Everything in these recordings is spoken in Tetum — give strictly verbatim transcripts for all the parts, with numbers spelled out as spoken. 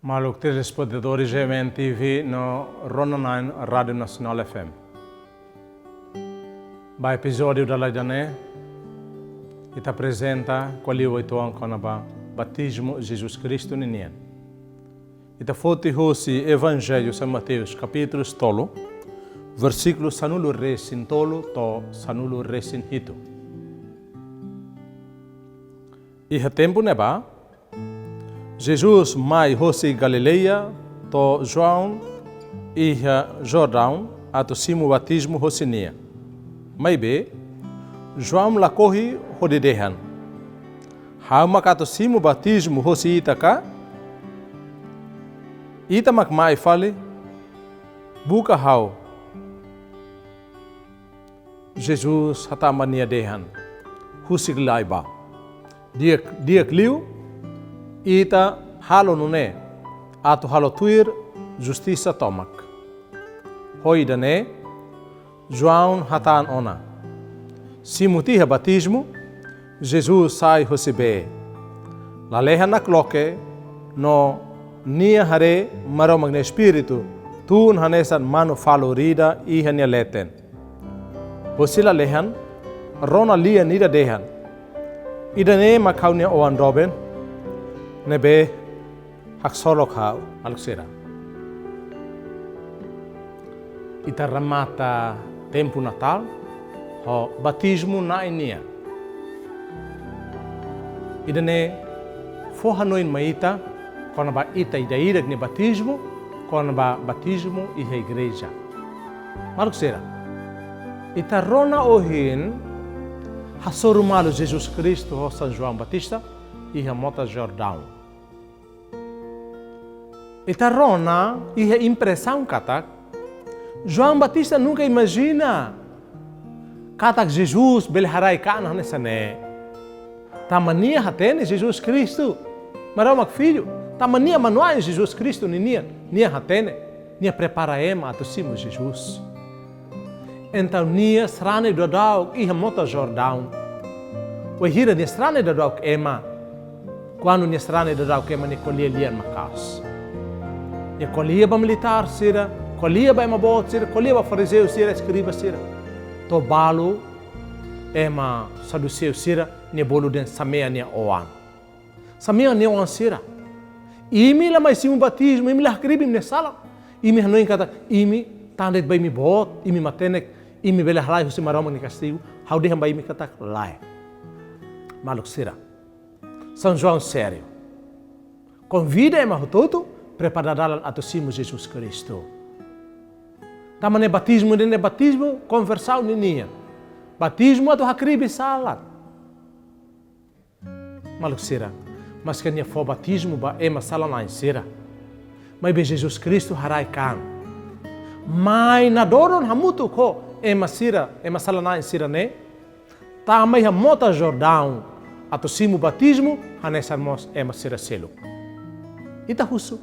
Maluk telespetadór G M N T V no Rona Nine Rádiu Nasionál F M. Ba epizódiu dala ida-ne'e, ita aprezenta ko'alia uitoan kona-ba batizmu Jesus Kristu ninian. Ita foti hosi Evanjellu São Mateus kapítulu tolu, versíkulu sanulu-resin-tolu to'o sanulu-resin-hitu. Iha tempu ne'ebá, Jesus mai hosi Galileia to'o João iha Jordaun atu simu batizmu hosi nia. Maibé, João lakohi hodi dehan: "Ha'u mak atu simu batizmu hosi ita ka? Ita mak mai fali buka ha'u." Jesus hatán ba nia dehan: "Husik lai bá. Di'ak, di'ak liu ita halo nune'e, atu halo tuir justisa tomak." Ho ida-ne'e, João hatán ona. Simu tiha batizmu, Jesus sai hosi bee. Lalehan nakloke no nia haree Maromak nia Espíritu tun hanesan manu-falur ida iha nia leten. Hosi lalehan, rona lian ida dehan: "Ida-ne'e mak ha'u-nia Oan doben, ne'ebé haksolok ha'u." Maluk sira, ita remata tempu Natál ho batizmu na'in nian. Ida-ne'e fó hanoin mai ita kona-ba ita ida-idak nia batizmu, kona-ba batizmu iha igreja. Maluk sira, ita rona ohin hasoru malu Jesus Kristu ho São João Batista iha mota Jordaun. Ita rona iha impresaun katak João Batista nunka imajina katak Jesus bele haraik an hanesan ne'e. Tanba nia hatene Jesus Kristu Maromak Filho. Tanba nia manuain Jesus Kristu ninian, nia hatene, nia prepara ema atu simu Jesus. Entaun nia sarani daudauk iha mota Jordaun. Wainhira nia sarani daudauk ema, kuandu nia sarani daudauk ema, nia ko'alia lian maka'as. Nia ko'alia ba militár sira, ko'alia ba ema boot sira, ko'alia ba farizeu sira, eskriba sira. To'o balu ema saduseu sira, nia bolu dehan: "Samea nia oan. Samea nia oan sira. Imi la mai simu batizmu, imi la hakribi imi-nia sala. Imi hanoin katak imi tan de'it ba imi boot, imi matenek, imi bele halai husi Maromak nia kastigu. Ha'u dehan ba imi katak lae." Maluk sira, São João sériu. Konvida ema hotu-hotu prepara dalan atu simu Jesus Kristu. Tanba ne'e batizmu ne'e, ne'e batizmu konversaun ninian. Batizmu atu hakribi sala. Maluk sira, maske nia fó batizmu ba ema sala-na'in sira, maibé Jesus Kristu haraik an. Mai nadoron hamutuk ho ema sira, ema sala-na'in sira-ne'e, tama iha mota Jordaun atu simu batizmu hanesan mós ema sira seluk. Ita husu,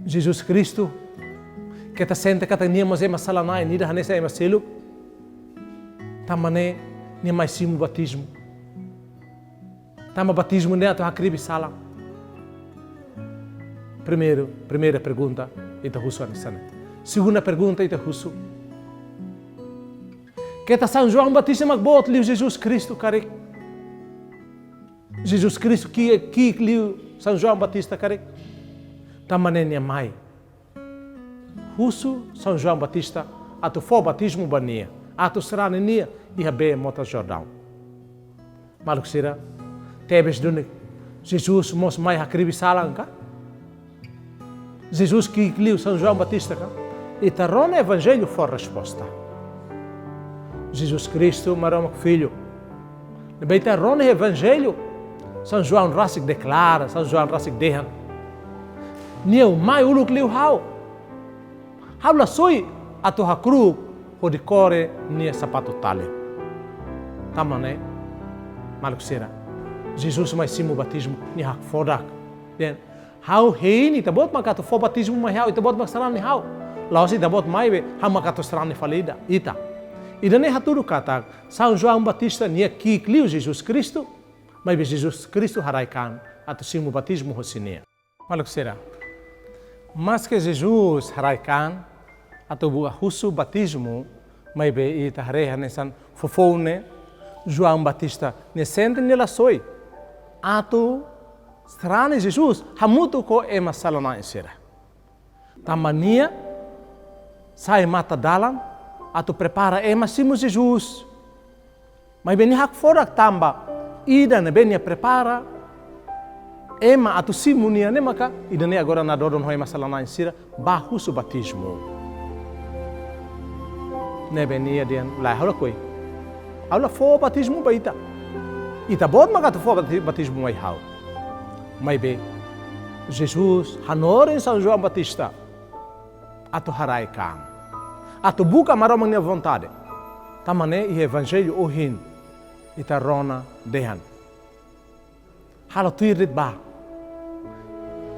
Jesus Kristu, keta sente katak nia mós ema sala-na'in ida hanesan ema seluk, tanba ne'e nia mai simu batizmu. Tanba batizmu ne'e atu hakribi sala. Primeiru, primeira pergunta, ita husu hanesan ne'e. Segunda pergunta, ita husu, keta São João Batista mak boot liu Jesus Kristu karik? Jesus Kristu ki'ik, ki'ik liu São João Batista karik? Tanba ne'e nia mai husu São João Batista atu fó batizmu ba nia, atu sarani nia iha bee mota Jordaun. Maluk sira, tebes duni Jesus mós mai hakribi sala ka? Jesus ki'ik liu São João Batista ka? Ita rona Evanjellu fó resposta. Jesus Kristu Maromak Filho. Ne'ebé ita rona Evanjellu, São João rasik deklara, São João rasik dehan: "Nia mai uluk liu ha'u. Ha'u la soi atu hakru'uk hodi kore nia sapatu talin." Tanba ne'e, maluk sira, Jesus mai simu batizmu, nia hakfodak. Dehan: "Ha'u hein ita-boot mak atu fó batizmu mai ha'u, ita-boot mak sarani ha'u. La'ós ita-boot mai be, ha'u mak atu sarani fali ida, ita." Ida-ne'e hatudu katak São João Batista nia ki'ik liu Jesus Kristu, maibé Jesus Kristu haraik an atu simu batizmu hosi nia. Maluk sira, maske Jesus haraik an atu buka husu batizmu, maibé ita haree hanesan foufoun ne'e, João Batista nia sente nia la soi atu sarani Jesus hamutuk ho ema sala-na'in sira. Tanba nia sai matan dalan atu prepara ema simu Jesus. Maibé nia hakfodak tanba ida ne'ebé nia prepara ema atu simu nia ne'e maka ida-ne'e agora nadodon ho ema sala-na'in sira bá husu batizmu. Ne'ebé nia dehan lae, ha'u lakohi. Ha'u la fó batizmu ba ita. Ita-boot maka atu fó bati-, batizmu mai ha'u. Maibé Jesus hanorin São João Batista atu haraik an, atu buka Maromak nia vontade. Tanba ne'e iha Evanjellu ohin ita rona dehan: Halo tuir de'it bá.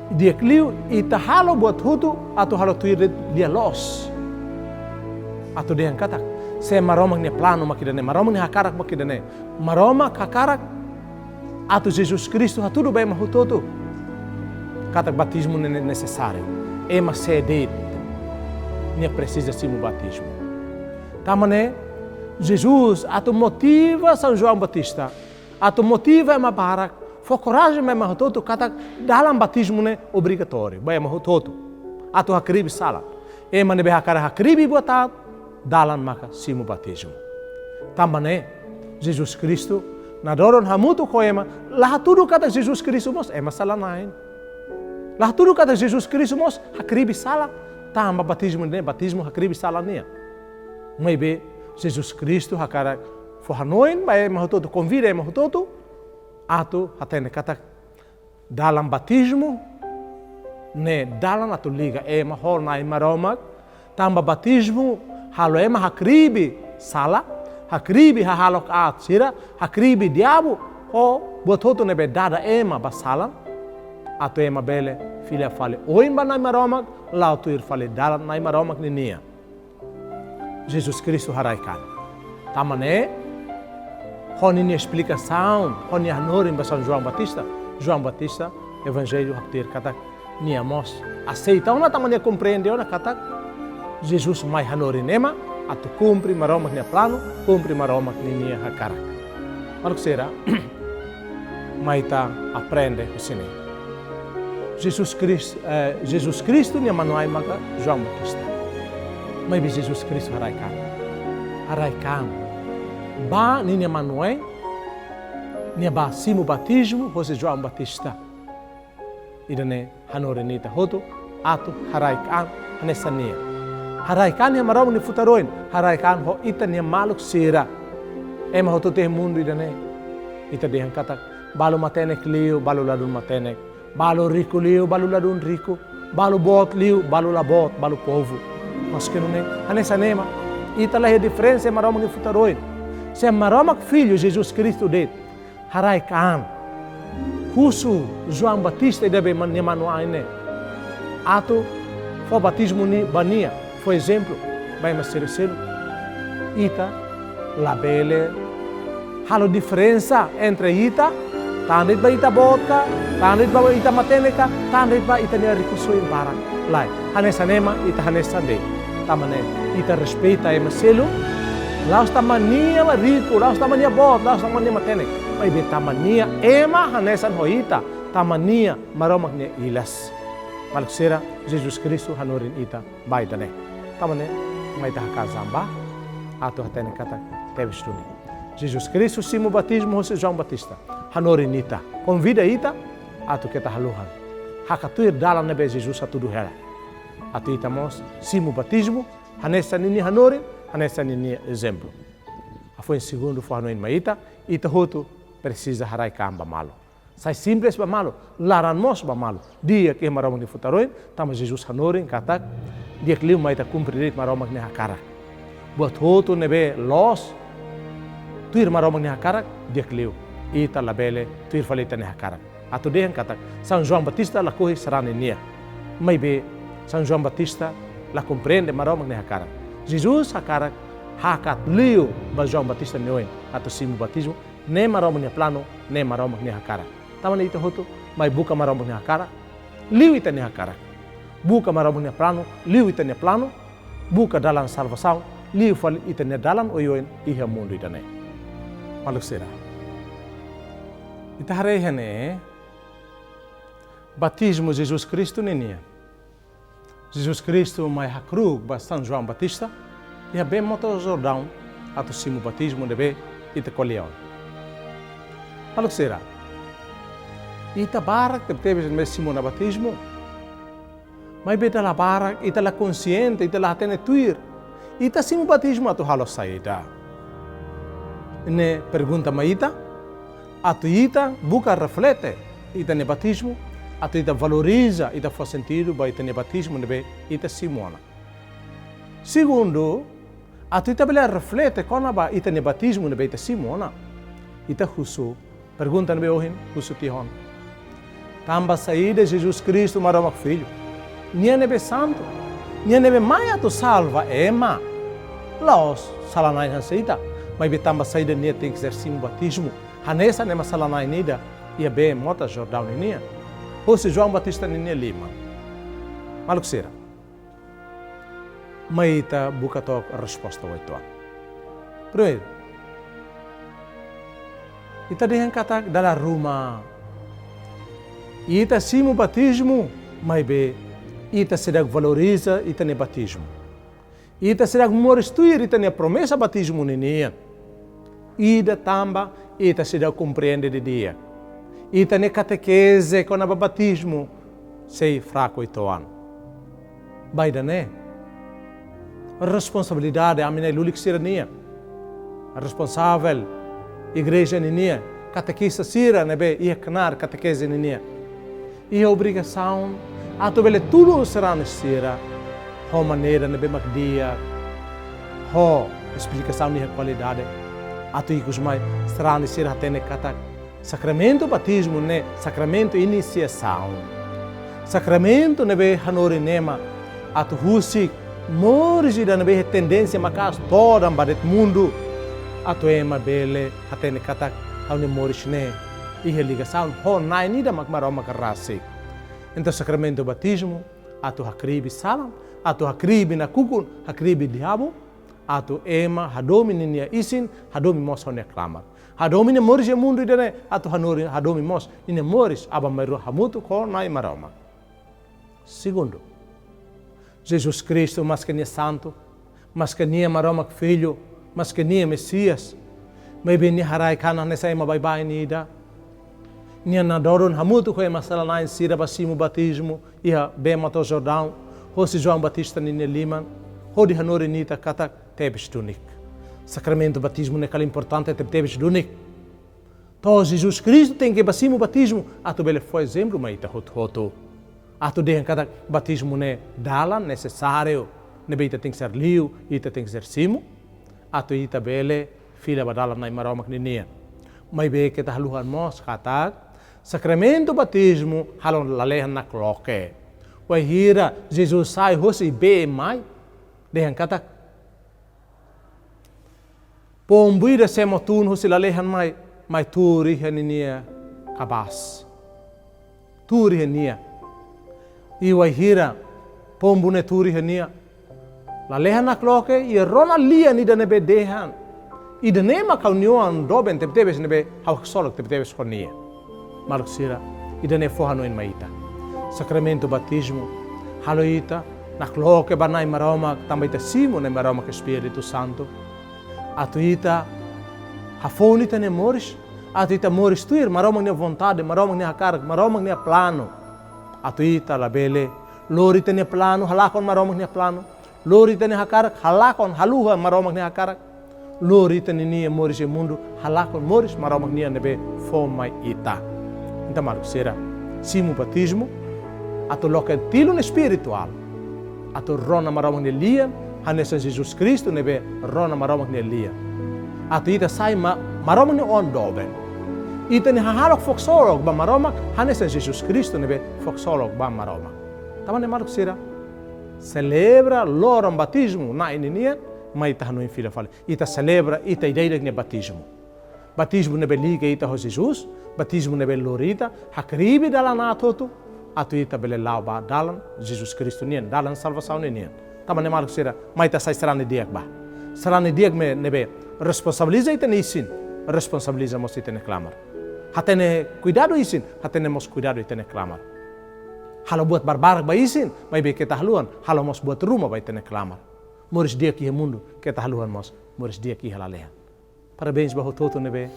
Di'ak liu ita halo buat hotu atu halo tuir de'it lia-loos. Atu dehan katak, se Maromak nia planu mak ida-ne'e, Maromak nia hakarak mak ida-ne'e. Maromak hakarak atu Jesus Kristu hatudu ba ema hotu-hotu katak batizmu ne'e nesesáriu. Ema sé de'it nia presiza simu batizmu. Tanba ne'e, Jesus atu motiva São João Batista, atu motiva ema barak, fó korajen ba ema hotu-hotu katak dalan batizmu ne'e obrigatóriu ba ema hotu-hotu. Atu hakribi sala. Ema ne'ebé hakarak hakribi buat aat, dalan maka simu batizmu. Tanba ne'e, Jesus Kristu nadodon hamutuk ho ema, la hatudu katak Jesus Kristu mós ema sala-na'in. La hatudu katak Jesus Kristu mós hakribi sala, tanba batizmu ne'e, batizmu hakribi sala nian. Maibé, Jesus Kristu hakarak fó hanoin ba ema hotu-hotu, konvida ema hotu-hotu atu hatene katak dalan batizmu ne'e dalan atu liga ema ho Na'i Maromak, tanba batizmu halo ema hakribi sala, hakribi hahalok aat sira, hakribi diabu, ho buat hotu ne'ebé dada ema ba salan, atu ema bele fila fali oin ba Na'i Maromak, la'o tuir fali dalan Na'i Maromak ninian. Jesus Kristu haraik an. Tanba ne'e, ho ninia esplikasaun, ho nia hanorin ba São João Batista, João Batista, Evanjellu haktuir katak nia mós aseita ona, tanba nia komprende ona katak Jesus mai hanorin ema atu kumpre Maromak nia planu, kumpre Maromak ninia hakarak. Maluk sira, mai ita aprende husi ne'e. Jesus Kris-, eh, Jesus Kristu nia manu-ain maka João Batista. Maibé Jesus Kristu haraik an. Haraik an ba ninia manu-ain, nia bá simu batizmu hosi João Batista. Ida-ne'e hanorin ita hotu atu haraik an hanesan nia. Haraik an iha Maromak nia futar oin, haraik an ho ita-nia maluk sira. Ema hotu-hotu iha mundu ida-ne'e, ita dehan katak balu matenek liu, balu ladún matenek, balu riku liu, balu ladún riku, balu boot liu, balu la boot, balu povu. Maske nune'e, hanesan ema, ita la iha diferensa iha Maromak nia futar oin. Se Maromak Fillu Jesus Kristu de'it haraik an, husu João Batista ida be man-, nia manu-ain ne'e, atu fó batizmu ne'e ba nia, fó ezemplu ba ema seluk-seluk, ita labele halo diferensa entre ita, tan de'it ba ita boot ka, tan de'it ba ita matenek ka, tan de'it ba ita-nia rikusoin barak. Lae, hanesan ema, ita hanesan de'it. Tanba ne'e, ita respeita ema seluk, la'ós tanba nia mak riku, la'ós tanba nia boot, la'ós tanba nia matenek. Maibé tanba nia ema hanesan ho ita, tanba nia Maromak nia ilas. Maluk sira, Jesus Kristu hanorin ita ba ida-ne'e. Tanba ne'e, mai ita haka'as an ba, atu hatene katak tebes duni. Jesus Kristu simu batizmu hosi João Batista, hanorin ita, konvida ita atu keta haluha hakat tuir dalan ne'ebé Jesus hatudu hela. Atu ita mós simu batizmu hanesan ninia hanorin, hanesan ninia ezemplu. Hafoin segundu fó hanoin mai ita, ita hotu presiza haraik an ba malu. Sai simples ba malu, laran moos ba malu. Di'ak iha Maromak nia futar oin, tanba Jesus hanorin katak di'ak liu mai ita kumpre de'it Maromak nia hakarak. Buat hotu ne'ebé loos tuir Maromak nia hakarak, di'ak liu ita labele tuir fali ita-nia hakarak. Atu dehan katak São João Batista lakohi sarani nia. Maibé São João Batista la komprende Maromak nia hakarak. Jesus hakarak hakat liu ba João Batista nia oin atu simu batizmu, ne'e Maromak nia planu, ne'e Maromak nia hakarak. Tanba ne'e ita hotu mai buka Maromak nia hakarak, liu ita-nia hakarak. Buka Maromak nia planu, liu ita-nia planu. Buka dalan salvasaun, liu fali ita-nia dalan oioin iha mundu ida-ne'e. Maluk sira, ita haree iha ne'e batizmu Jesus Kristu ninian. Jesus Kristu mai hakru'uk ba São João Batista iha bee-moto Jordão atu simu batizmu ne'ebé ita ko'alia ona. Maluk sira, ita barak tebetebes ne'ebé simu ona batizmu. Maibé ita la barak, ita la konsiente, ita la hatene tuir. Ita simu batizmu atu halo saida? Ne'e pergunta mai ita, atu ita buka reflete ita-nia batizmu, atu ita valoriza, ita fó sentidu ba ita-nia batizmu ne'ebé ita simu ona. Segundu, atu ita bele reflete kona-ba ita-nia batizmu ne'ebé ita simu ona, ita husu pergunta ne'ebé ohin husu tiha ona. Tanba saida Jesus Kristu Maromak Filho, nia ne'ebé santu, nia ne'ebé mai atu salva ema, la'ós sala-na'in hanesan ita, maibé tanba saida nia tenke ser simu batizmu hanesan ema sala-na'in ida iha bee-moto Jordão ninian, hosi João Batista ninia liman? Maluk sira, mai ita buka took resposta uitoan. Primeiru, ita dehan katak dala ruma ita simu batizmu, maibé ita seidauk valoriza ita-nia batizmu. Ita seidauk moris tuir ita-nia promesa batizmu ninian. Ida tanba ita seidauk komprende didi'ak. Ita-nia katekeze kona-ba batizmu sei fraku uitoan. Ba ida-ne'e, responsabilidade ami na'in-lulik sira-nian, responsavel igreja ninian, katekista sira ne'ebé iha knaar katekeze ninian, iha obrigasaun atu bele tulun sarani sira ho maneira ne'ebé mak di'ak, ho esplikasaun iha kualidade, atu ikus mai sarani sira hatene katak sakramentu batizmu ne'e sakramentu inisiasaun. Sakramentu ne'ebé hanorin ema atu husik moris ida ne'ebé iha tendénsia maka'as todan ba de'it mundu, atu ema bele hatene katak ha'u-nia moris ne'e iha ligasaun ho Na'in ida mak Maromak rasik. Entaun sakramentu batizmu atu hakribi salan, atu hakribi nakukun, hakribi diabu, atu ema hadomi ninia isin, hadomi mós ho nia klamar. Hadomi nia moris iha mundu ida-ne'e, atu hanorin hadomi mós ninia moris aban-bainrua hamutuk ho Na'i Maromak. Segundu, Jesus Kristu maske nia santu, maske nia Maromak Filho, maske nia Mesias, maibé nia haraik an hanesan ema baibain ida. Nia nadodon hamutuk ho ema sala-na'in sira ba simu batizmu iha bee-moto Jordão, hosi João Batista ninia liman, hodi hanorin ita katak tebes duni. Sakramentu batizmu ne'e kala importante tebetebes duni. To'o Jesus Kristu tenke ba simu batizmu atu bele fó ezemplu mai ita hotu-hotu. Atu dehan katak batizmu ne'e dalan nesesáriu ne'ebé ita tenke ser liu, ita tenke ser simu, atu ita bele fila ba dalan Na'i Maromak ninian. Maibé keta haluha mós katak sakramentu batizmu halo lalehan nakloke. Wainhira Jesus sai hosi bee mai, dehan katak pombu ida semo tun hosi lalehan mai, mai tuur iha ninia kabaas. Tuur iha nia. I wainhira pombu ne'e tuur iha nia, lalehan nakloke, nia rona lian ida ne'ebé dehan: Ida-ne'e mak ha'u-nia oan doben tebetebes ne'ebé ha'u haksolok tebetebes ho nia. Maluk sira, ida-ne'e fó hanoin mai ita. Sakramentu batizmu halo ita nakloke ba Na'i Maromak, tanba ita simu Na'i Maromak Espíritu Santu. Atu ita hafoun ita-nia moris, atu ita moris tuir Maromak nia vontade, Maromak nia hakarak, Maromak nia planu. Atu ita labele lori ita-nia planu halakon Maromak nia planu, lori ita-nia hakarak halakon, haluha Maromak nia hakarak, lori ita ninia moris iha mundu halakon moris Maromak nian ne'ebé fó mai ita. Entaun maluk sira, simu batizmu atu loke tilun espirituál, atu rona Maromak nia lian hanesan Jesus Kristu ne'ebé rona Maromak nia lian. Atu ita sai ma-, Maromak nia oan doben. Ita-nia hahalok fó haksolok ba Maromak hanesan Jesus Kristu ne'ebé fó haksolok ba Maromak. Tanba ne'e maluk sira, selebra loron batizmu Na'in ninian, mai ita hanoin fila fali. Ita selebra ita ida-idak nia batizmu. Batizmu ne'ebé liga ita ho Jesus, batizmu ne'ebé lori ita hakribi dalan aat hotu, atu ita bele la'o ba dalan Jesus Kristu nian, dalan salvasaun nian. Tanba ne'e maluk sira, mai ita sai sarani di'ak ba. Sarani di'ak ne'e, ne'ebé responsabiliza ita-nia isin, responsabiliza mós ita-nia klamar. Hatene kuidadu isin, hatene mós kuidadu ita-nia klamar. Halo buat barbarak ba isin, maibé keta haluha halo mós buat ruma ba ita-nia klamar. Moris di'ak iha mundu, keta haluha mós moris di'ak iha lalehan. Parabéns ba hotu-hotu ne'ebé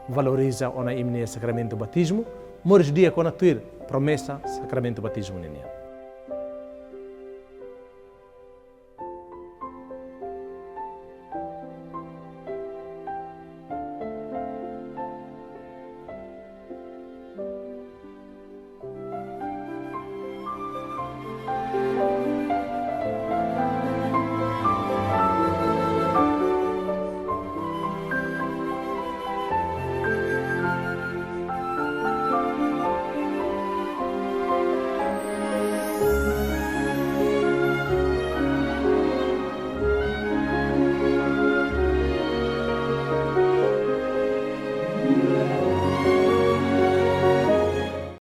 valoriza ona imi-nia sakramentu batizmu, moris di'ak ona tuir promesa sakramentu batizmu ninian.